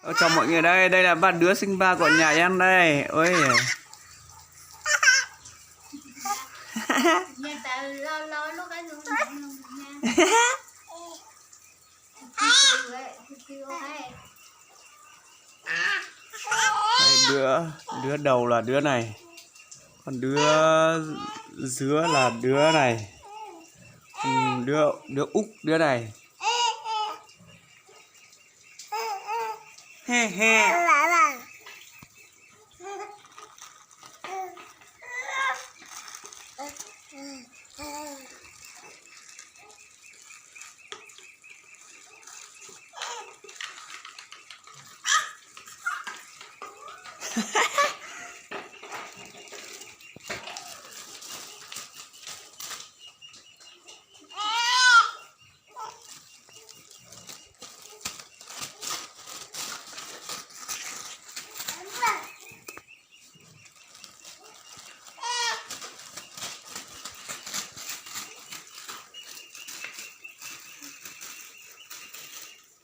Ôi, chào mọi người đây, đây là ba đứa sinh ba của nhà em đây. Ôi. Đây, đứa, đứa đầu là đứa này. Còn đứa giữa là đứa này. Ừ, đứa, đứa út đứa này. He he.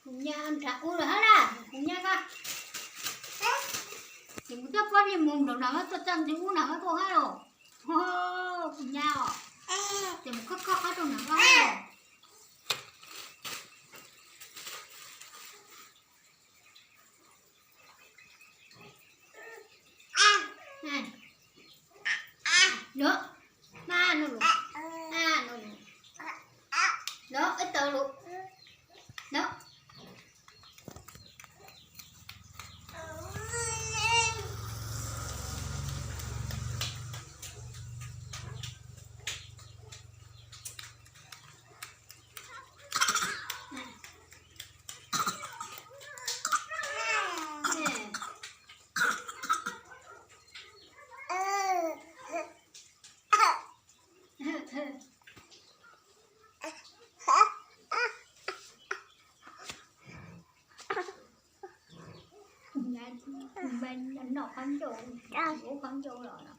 Kuv nyob nram ub lawm hab na, kuv nyob ko. Ces kuv tuaj pob zeb mus nraum no, tuaj txog nti ub no tuaj hab los. Kuv nyob os, ces mus khob khob qab rau nram ko hab los. Lov, mab no lov, a no lov, lov ib tawv lov, lov. Noj qab ncauj, ua qab ncauj los no.